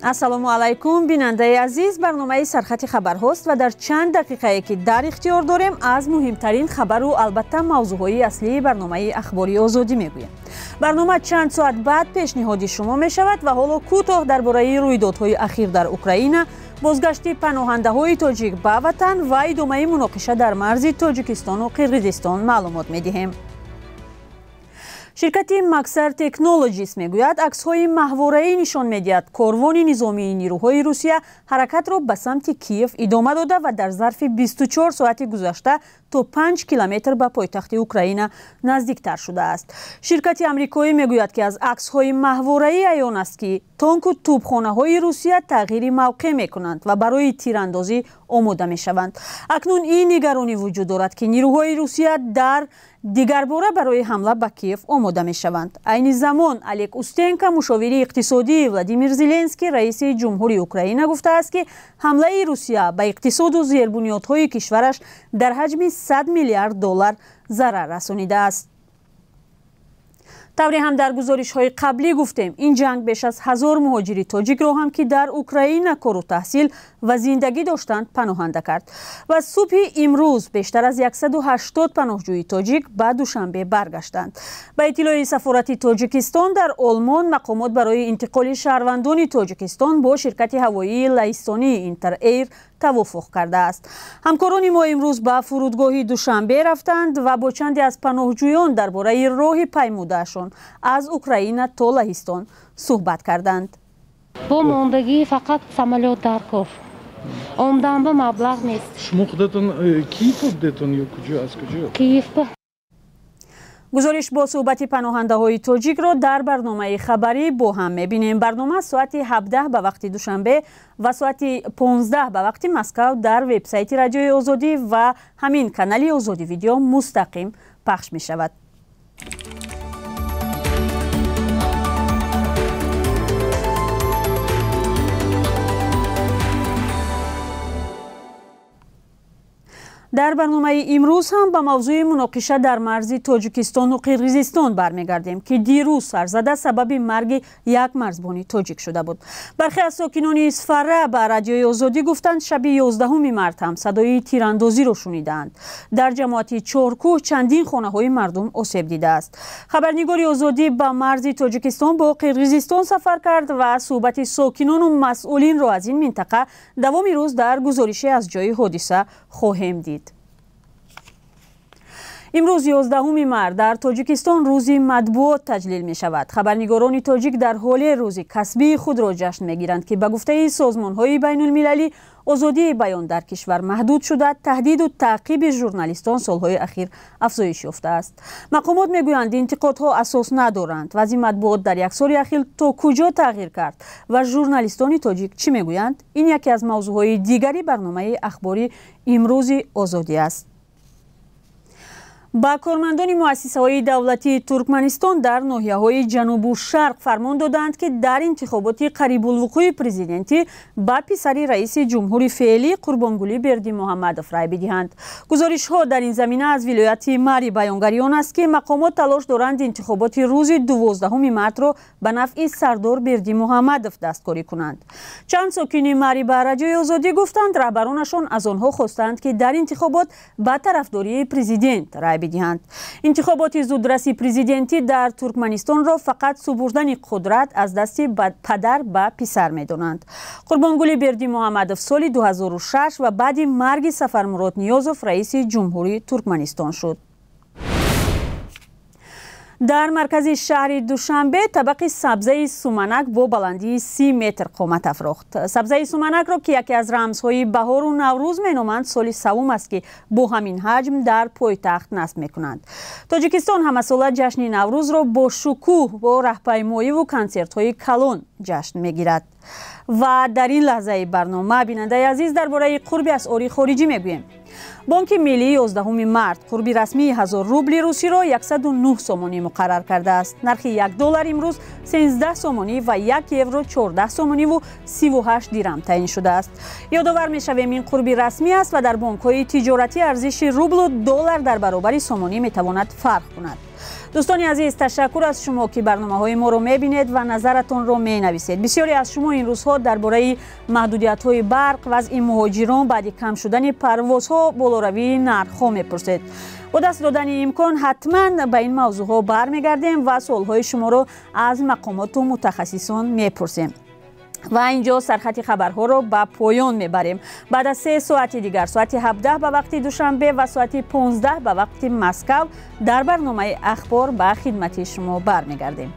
Ассалому алайкум, бинандаи азиз. Барномаи сархати хабарҳост ва дар чанд дақиқае ки дар ихтиёр дорем аз муҳимтарин хабару албатта мавзӯъҳои аслии барномаи Ахбори Озодӣ мегӯем. Барнома чанд соат баъд пешниҳоди шумо мешавад ва ҳоло кӯтоҳ дар бораи рӯйдодҳои ахир дар Украина, бозгашти паноҳандаҳои тоҷик ба ватан ва идомаи муноқиша дар марзи Тоҷикистону Қирғизистон маълумот медиҳем. Ширкати Maxar Technologies мегӯяд, аксҳои маҳвораӣ нишон медиҳад корвони низомии нирӯҳои Русия ҳаракатро ба самти Киев идома дода ва дар зарфи 24 соати гузашта то 5 километр ба пойтахти Украина наздиктар шудааст. Ширкати амрикоӣ мегӯяд, ки аз аксҳои маҳвораӣ аён аст, ки тонку тӯбхонаҳои Русия тағйири мавқеъ мекунанд ва барои тирандозӣ омода мешаванд. Акнун ин нигаронӣ вуҷуд дорад, ки нирӯҳои Русия дар дигарбора барои ҳамла ба Киев омода мешаванд. Айни замон Олег Устенко, мушовири иқтисодии Владимир Зеленский, раиси ҷумҳури Украина, гуфтааст, ки ҳамлаи Русия ба иқтисоду зербунёдҳои кишвараш дар ҳаҷми 100 миллиард доллар зарар расонидааст. Тавре ҳам дар гузоришҳои қаблӣ гуфтем, ин ҷанг беш аз 1000 муҳоҷири тоҷикро ҳам, ки дар Украина кору таҳсил ва зиндагӣ доштанд, паноҳанда кард. Ва субҳи имрӯз бештар аз 180 паноҳҷӯи тоҷик ба Душанбе баргаштанд. Ба иттилои сафорати Тоҷикистон дар Олмон, мақомот барои интиқоли шаҳрвандони Тоҷикистон бо ширкати ҳавоии лаҳистонии Интер Эйр тавофуқ кардааст. Ҳамкорони мо имрӯз ба фурудгоҳи Душанбе рафтанд ва бо чанде аз паноҳҷӯён дар бораи роҳи паймудаашон аз Украина то Лаҳистон суҳбат карданд. Бо мондагӣ фақат самолёт дар кор. Омдан ба маблағ нест. Шумо худатон Киев будетон ё куҷо, аз куҷо? Киев. Гузориш бо суҳбати паноҳандаҳои тоҷикро дар барномаи хабарӣ бо ҳам мебинем. Барнома соати 17 ба вақти Душанбе ва соати 15 ба вақти Москав дар вебсайти Радиои Озодӣ ва ҳамин канали Озодӣ видео мустақим пахш мешавад. Дар барномаи имрӯз ҳам ба мавзӯи муноқиша дар марзи Тоҷикистону Қирғизистон бармегардем, ки дирӯз сарзада сабаби марги як марзбони тоҷик шуда буд. Бархе аз сокинони Исфара ба Радиои Озодӣ гуфтанд, шаби 11 март ҳам садои тирандозиро шунидаанд. Дар ҷамоати Чоркӯҳ чандин хонаҳои мардум осеб дидааст. Хабарнигори Озодӣ ба марзи Тоҷикистон бо Қирғизистон сафар кард ва суҳбати сокинону масъулинро аз ин минтақа давоми рӯз дар гузорише аз ҷои ҳодиса хоҳем дид. Имрӯз 11 март дар Тоҷикистон рӯзи матбуот таҷлил мешавад. Хабарнигорони тоҷик дар ҳоле рӯзи касбии худро ҷашн мегиранд, ки ба гуфтаи созмонҳои байнулмилалӣ озодии баён дар кишвар маҳдуд шуда, таҳдиду таъқиби журналистон солҳои ахир афзоиш ёфтааст. Мақомот мегӯянд, интиқодҳо асос надоранд. Вазъи матбуот дар як соли ахир то куҷо тағйир кард ва журналистони тоҷик чӣ мегӯянд? Ин яке аз мавзӯъҳои дигари барномаи ахбори имрӯзи Озодӣ аст. Ба кормандони муассисаҳои давлатии Туркманистон дар ноҳияҳои ҷанубу шарқ фармон доданд, ки дар интихоботи қарибулвуқӯи президентӣ ба писари раиси ҷумҳури феълӣ Қурбонгулӣ Бердимуҳаммадов рай бидиҳанд. Гузоришҳо дар ин замина аз вилояти Мари баёнгари он аст, ки мақомот талош доранд интихоботи рӯзи 12 мартро ба нафъи сардор Бердимуҳаммадов дасткорӣ кунанд. Чанд сокини Мари ба Радиои Озодӣ гуфтанд, раҳбаронашон аз онҳо хостанд, ки дар интихобот ба тарафдории президент рай бидиҳанд. Интихоботи зудраси президентӣ дар Туркманистонро фақат супурдани қудрат аз дасти падар ба писар медонанд. Қурбонгулӣ Бердимуҳаммадов соли 2006 ва баъди марги Сафармурод Ниёзов раиси ҷумҳурии Туркманистон шуд. Дар маркази шаҳри Душанбе табақи сабзаи суманак бо баландии 30 метр қомат афрохт. Сабзаи суманакро, ки яке аз рамзҳои баҳору наврӯз меноманд, соли савум аст, ки бо ҳамин ҳаҷм дар пойтахт насб мекунанд. Тоҷикистон ҳамасола ҷашни Наврӯзро бо шукӯҳ, бо раҳпаймоиву консертҳои калон ҷашн мегирад. Ва дар ин лаҳзаи барнома, бинандаи азиз, дар бораи қурби асъори хориҷӣ мегӯем. Бонки миллӣ 11 март қурби расмии 1000 рубли русиро 109 сомонӣ муқаррар кардааст. Нархи 1 доллар имрӯз 13 сомонӣ ва 1 евро 14 сомониву 38 дирам таъин шудааст. Ёдовар мешавем, ин қурби расмӣ аст ва дар бонкҳои тиҷоратӣ арзиши рублу доллар дар баробари сомонӣ метавонад фарқ кунад. Дӯстони азиз, ташаккур аз шумо, ки барномаҳои моро мебинед ва назаратонро менависед. Бисёре аз шумо ин рӯзҳо дар бораи маҳдудиятҳои барқ, вазъи муҳоҷирон баъди кам шудани парвозҳо, болоравии нархҳо мепурсед. Бо даст додани имкон ҳатман ба ин мавзӯъҳо бармегардем ва суолҳои шуморо аз мақомоту мутахассисон мепурсем. Ва инҷо сархати хабарҳоро ба поён мебарем. Баъд аз 3 соати дигар, соати 17 ба вақти Душанбе ва соати 15 ба вақти Москав, дар барномаи «Ахбор» ба хидмати шумо бармегардем.